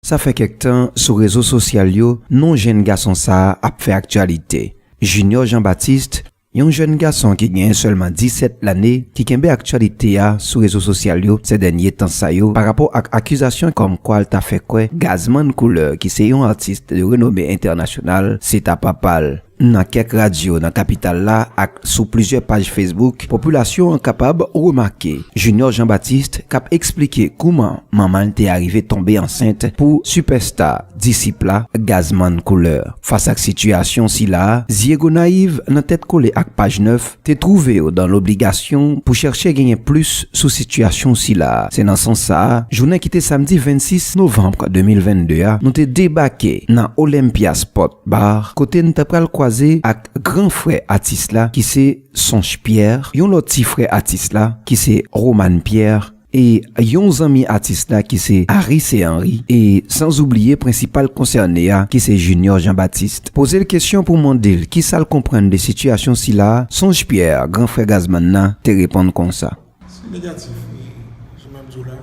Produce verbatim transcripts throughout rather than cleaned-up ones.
Sa fè kèk tan, sou rezo sosyal yo, non jèn gason sa a ap fè aktyalite. Junior Jean Baptiste, yon jèn gason ki genyen sèlman disèt lane, ki kenbe aktyalite a sou rezo sosyal yo sèdènye tan sa yo, parapò ak akizasyon kòmkwa l ta fè kwè Gazman Couleur, ki se yon atis de renome entènasyonal, se ta papa l. Nan kèk radyo nan kapital la ak sou plizyè paj Facebook, popilasyon an kapab remake Junior Jean Baptiste k ap eksplike kouman manman l te arive tonbe ansent pou sipèsta disip la, Gazman Couleur. Fas ak sitiyasyon sila a, Zye Gonayiv nan tèt kole ak paj nèf te twouve yo dan lobligasyon pou chèche genyen plis sou sitiyasyon sila a. Se nan sans sa a, jounen ki te samdi vennsis novanm de mil vennde a, nou te debake nan Olympia Sport Bar, kote n ta pral kwaze ak gran frè atis la, ki se Sonch Pierre, yon lòt ti frè atis la, ki se Roman Pierre, e yon zanmi atis la, ki se Aris e Henry, e san oubliye prensipal konsène a, ki se Junior Jean Baptiste. Poze l kesyon pou mande l kisa l konprann de sitiyasyon sila a, Sonch Pierre, gran frè Gazman nan, te reponn konsa. Se negatif, wi. Jan m ap di w la,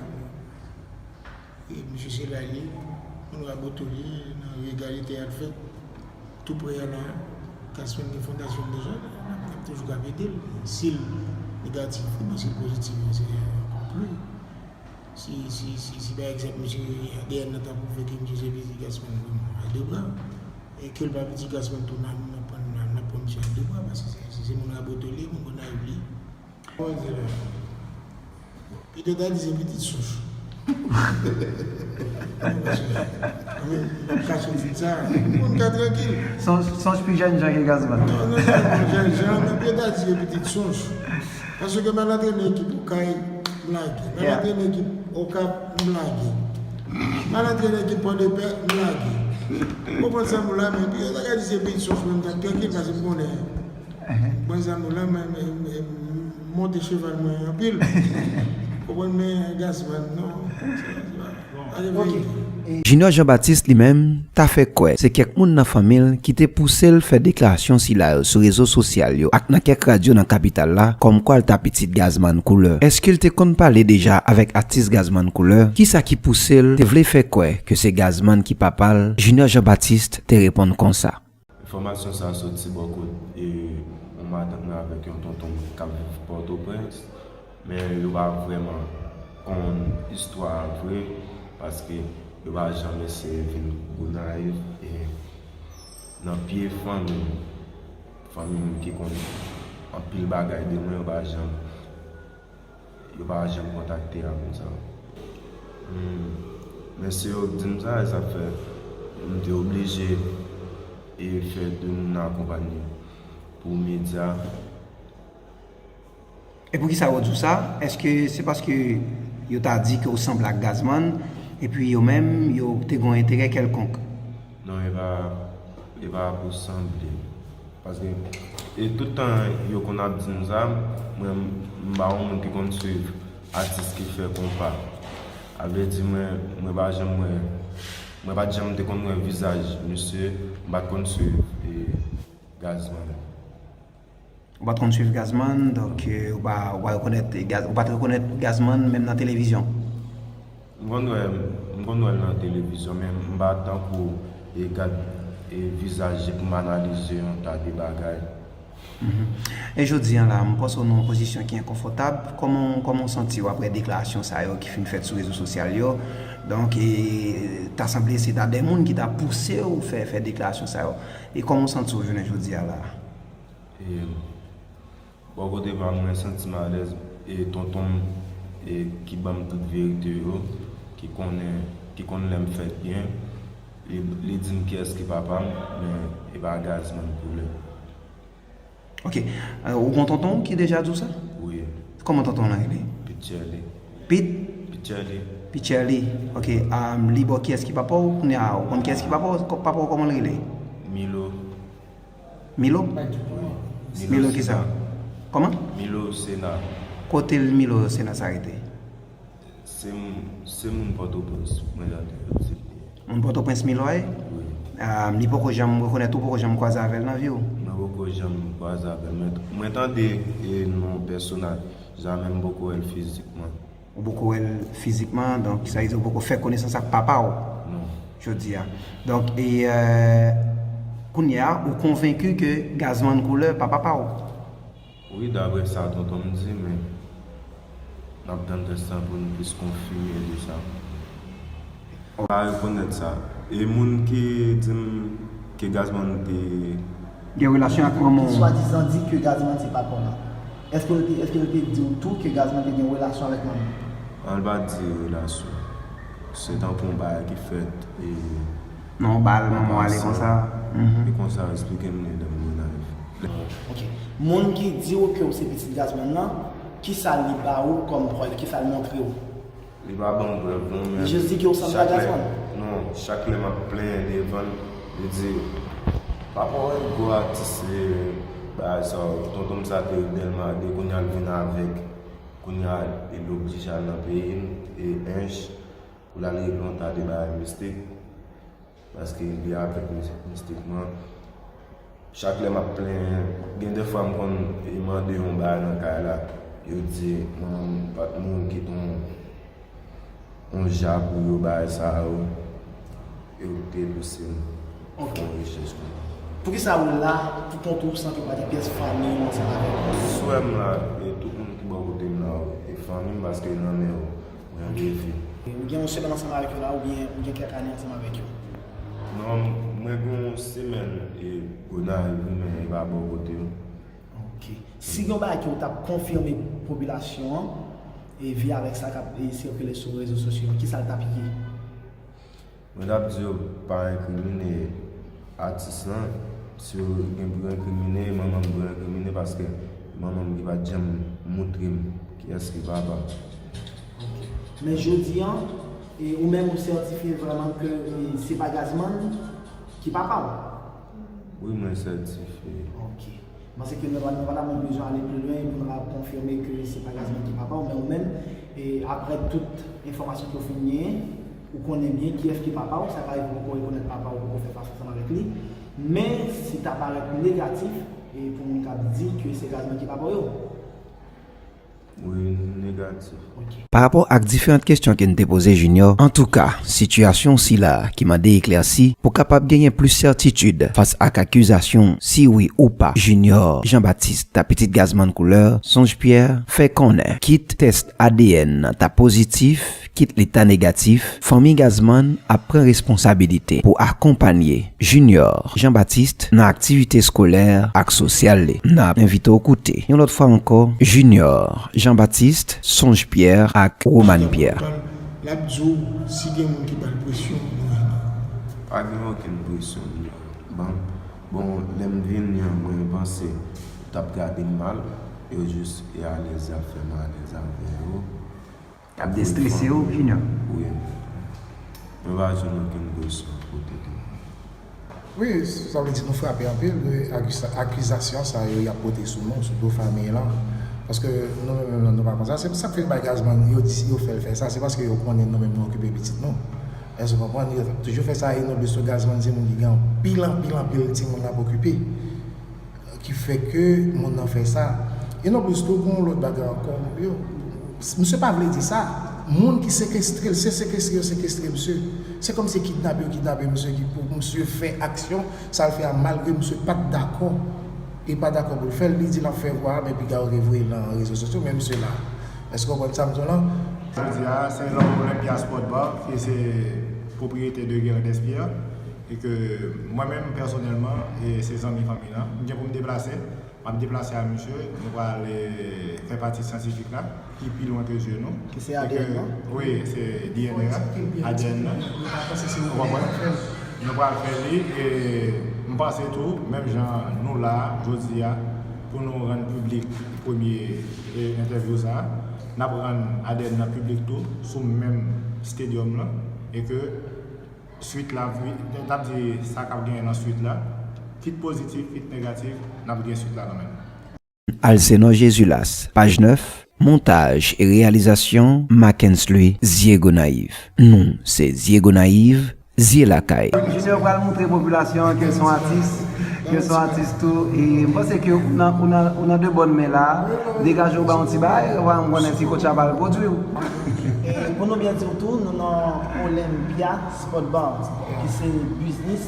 e misye se la li, onorab oto li, nan rega li te al fèt, tou prè a la, Gazman gen fondasyon l deja, n ap, n ap toujou ka ede l. Si l negatif, wi, men si l pozitif, se ankò pli. Si, si, si, si pa egzanp, misye A D N nan ta pwouve ke misye se pitit Gazman, wi, al de bra. E ke l pa pitit Gazman tou, n ap, n ap pran, n ap pran misye al de bra, paske se, se, se moun Raboto li ye, moun Gonayiv li ye. Kòman di la? Pito ta di se pitit Sonch. Non, paske, anben, m p ap kache w di sa. Moun ka trankil. Sonch, Sonch pi jèn jan ke Gazman. Non, non, non, jèn jan, men Pito ta di se pitit Sonch. Paske m al antrene ekip Okay, m lage. M al antrene ekip Okap, m lage. M al antrene ekip Pòdepè, m lage. Ou konprann sa m la, men Pito ta ka di se pitit Sonch, men m t ap trankil, paske m konnen. Mwen zanmi w la, mwen, mwen, mwen, mwen monte cheval mwen anpil. Konprann, men Gazman, non. Sa, sa, sa pa gen verite. Junior Jean Baptiste li menm ta fè kwè se kèk moun nan fanmi l ki te pouse l fè deklarasyon sila yo sou rezo sosyal yo ak nan kèk radyo nan kapital la, kòmkwa l ta pitit Gazman Couleur. Èske l te konn pale deja avèk atis Gazman Couleur? Kisa ki pouse l te vle fè kwè ke se Gazman ki papa l? Junior Jean Baptiste te reponn konsa. Enfòmasyon sa a soti bò kote yon matant mwen avèk yon tonton mwen k ap viv Pòtoprens, men yo pa vrèman konn istwa a vre, paske yo pa janm eseye vin Gonayiv, e nan pye fanmi m, fanmi m ki konn anpil bagay de mwen, yo pa janm Yo pa janm kontakte avè m sa. Hmm. Men se yo k di m sa, e sa fè m te oblije e fè de moun akonpanye pou medya. E poukisa yo di w sa? Èske se paske yo ta di ke w sanble ak Gazman, epi yo menm, yo te gen yon enterè kèlkonk? Non, e pa, e pa pou sanble. Paske, e tout tan yo konn ap di m sa, mwen, m pa yon moun ki konn swiv atis ki fè konpa. A vle di, mwen, mwen pa janm wè, mwen pa t janm te konn wè vizaj misye, m pa t konn swiv, e, Gazman. Ou pa t konn swiv Gazman, donk, e, ou pa, ou pa rekonèt, e, Gaz-, ou pa t rekonèt Gazman menm nan televizyon? M konn wè, m konn wè l nan televizyon, men m pa tankou e gad e vizaj li pou m analize yon ta de bagay. Mhm. E jodi a la, m panse w nan yon pozisyon ki enkonfòtab. Kòman, kòman w santi w apre deklarasyon sa yo ki fin fèt sou rezo sosyal yo? Donk, e, ta sanble se ta de moun ki ta pouse w fè, fè deklarasyon sa yo. E kòman w santi w jounen jodi a la? E, Bò kote pa m, mwen santi m alèz, e tonton m, e ki ban m tout verite yo, ki konnen, ki konn lè m fèt byen, li, li di m kiyès ki papa m, men e pa Gazman Couleur. Ok. E, ou gon tonton ki deja di w sa? Wi. Kòman tonton w lan rele? Pitcheli. Pit? Pitcheli. Pitcheli. Ok. A, li ba w kiyès ki papa w? Kounye a, ou konn kiyès ki papa w? Papa w kòman l rele? Milo. Milo? Milo kisa? Kòman? Milo Sena. Kote Milo Sena sa rete? Se moun, se moun Pòtoprens, mwen tande yo di l ye. Moun Pòtoprens Milo a ye? Wi. A, li poko janm rekonèt ou, poko janm kwaze avè l nan vi w? Mwen poko janm kwaze avè l. Mwen, mwen tande, e, non pèsonaj, men m poko wè l fizikman. Ou poko wè l fizikman, donk sa vle di ou poko fè konesans ak papa w? Jodi a. Donk, e, euh, kounye a, ou konvenki ke Gazman Koulè pa papa w? Wi, daprè sa tonton m di, men n ap tann tès lan pou n plis konfime de sa. M pa rekonèt sa. E moun ki di m ke Gazman te gen relasyon ak manman w? Ki swadizan di ke Gazman se papa w la. Èske l te, èske l te di w tou ke Gazman te gen relasyon avèk manman w? An, l pa di relasyon. Se tankou yon bagay ki fèt e nan yon bal, manman w ale konsa. Mhm. E konsa, eksplike m li lè m Gonayiv. Ok. Moun ki di w ke w se pitit Gazman nan, ki sa li ba ou kòm prèv? Ki sa l montre w? Li pa ban m prèv non, men li jis di ke w sanble a Gazman. Non, chak lè m ap plenyen devan l, li di, "Papa w e gwo atis, e bagay sa yo, tonton m sa te ridèl made, kounye a l vin avèg, kounye a li oblije al nan peyi l, e ench, pou l al regle yon ta de bagay mistik." Paske li avèk mistikman. Chak lè m ap plenyen, gen de fwa m konn mande yon bagay nan kay la, yo di manman m pa t mouri, m kite yon, yon ja pou yo, bagay sa yo, yo te pouse m fè yon rechèch konsa. Poukisa ou la pou kont ou san ke w pa gen pyès fanmi w ansanm avè w? Frè m la, e tout moun ki bò kote m la, e fanmi m, paske nan men yo. Mwen, ok. Ou gen yon semèn ansanm avèk yo la, oubyen ou gen kèk ane ansanm avèk yo? Non, mwen gen yon semèn e Gonayiv, wi, men e pa bò kote m. Ok. Si gen yon bagay ke ou t ap konfime popilasyon an, e vye avèk sa k ap, e sikile sou rezo sosyo yo, ki sa l t ap ye? Mwen t ap di yo pa enkrimine atis lan, si yo gen pou yo enkrimine, manman m pou yo enkrimine, paske manman m ki pa t janm moutre m kiyès ki papa m. Men jodi an, e ou menm ou sètifye vrèman ke, e, se pa Gazman ki papa w? Wi, mwen sètifye. Ok. M panse ke nou pa, nou pa ta menm bezwen ale pi lwen pou nou ka konfime ke se pa Gazman ki papa w, men ou menm, e, aprè tout enfòmasyon ke w fin genyen, ou konnen byen kiyès ki papa w, sa ka rive w poko rekonèt papa w, w poko fè fas ansanm avèk li, men si ta parèt negatif, e pou moun k ap di ke se Gazman ki papa w yo. Wi, negatif. Ok. Parapò ak diferan kesyon ke n te poze Junior, antouka, sitiyasyon sila ki mande eklèsi pou kapab genyen plis sètitid fas ak akizasyon si wi ou pa Junior Jean Baptiste, pitit Gazman Koulè, Sonj Pierre, fè konnen kit tès A D N nan ta pozitif, kit li ta negatif, fanmi Gazman ap pran responsabilite pou akonpanye Junior Jean Baptiste nan aktivite eskolè ak sosyal li. N ap envite w koute yon lòt fwa ankò Junior Jean Baptiste, Sonj Pierre ak Romane Pierre. L ap di w si gen moun ki ba l presyon pou vini. Pa gen okenn presyon li ban m. Bon, lè m vini an, mwen panse yo t ap gade m mal, yo jis e alèz, y ap fè m alèz avè yo. T ap destrese w, Junior? Wi. Mwen pa jwenn okenn presyon kote ke. Wi, sa vle di nou frape anpil de akisa-, akizasyon sa yo y ap pote sou nou, sou do fanmi lan. Paske nou menm, nou pa konn sa. Se sa k fè n bay Gazman, yo di, yo fè l fè sa, se paske yo konnen nou menm nou okipe pitit nou. Èske w konprann? Yo toujou fè sa, e nou byen sou Gazman, se moun ki gen anpil, anpil, anpil timoun l ap okipe. Ki fè ke moun nan fè sa. E non plis tou, gon lòt bagay ankò, yo, misye pa vle di sa. Moun ki sekestre l, se sekestre yo sekestre misye. Se kòmsi kidnape yo kidnape misye ki pou misye fè aksyon, sa l fè a, malgre misye pa t dakò. Li pa dakò pou l fè l, li di l ap fè vwa a, men piga yo te voye l nan rezo sosyo, men misye la. Èske w konprann sa m di w lan? Jodi a, se Lòm Olympia Sport Bar, ki se pwopriyetè de Gerard Despierre. E ke mwen menm, pèsonèlman, e se zanmi fanmi lan. M gen pou m deplase. M ap deplase a misye. Nou pral, e, fè pati syantifik la, ki pi lwen ke zye nou. Ki se A D N nan? Wi, se D N A, A D N nan. Ou konprann? Nou pral fè li. E m panse tou, menm jan nou la a, jodi a, pou nou rann piblik premye, e, entèvyou sa a, n ap rann A D N nan piblik tou, sou menm stadium lan. E ke Swit la, wi, n ap di sa k ap genyen nan swit la, kit pozitif, kit negatif, n ap gen swit la kanmenm. Alcenor Jesulas, paj nèf, montaj e reyalizasyon, Mackensley, Zye Gonayiv. Nou, se Zye Gonayiv, Zye Lakay. Junior pral montre popilasyon an ke l se yon atis, ke l se yon atis tou, e m panse ke ou nan, ou nan, ou nan de bòn men la, degaje w ba yon ti bagay, ou pa janm konnen si kotcha pral pwodui w. E pou nou byen di w tou, nou nan Olympia Sport Bar, ki se biznis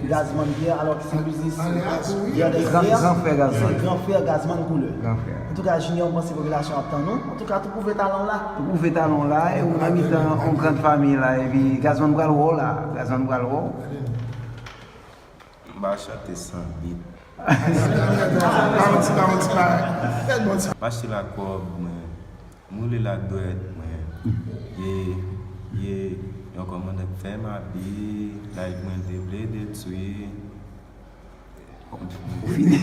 Gazman Pierre, alò ki se biznis Pierre Gran, Gran Frè Gazman. Gran Frè Gazman Koulè. Gran Frè. Antouka, Junior, m panse popilasyon ap tann ou. Antouka, tou pwouve talan w la. Ou pwouve talan w la, e ou nan mitan yon gran fanmi la, epi Gazman pral wè w la. Gazman pral wè w. M pa chante san bit. Pa yon ti, pa yon ti bagay. Fè l bon ti. M achte lakòb mwen. M woule l ak dwèt mwen. Ye, ye, yon kòmandan k fè m abi, live mwen te vle detwi. Ou fini.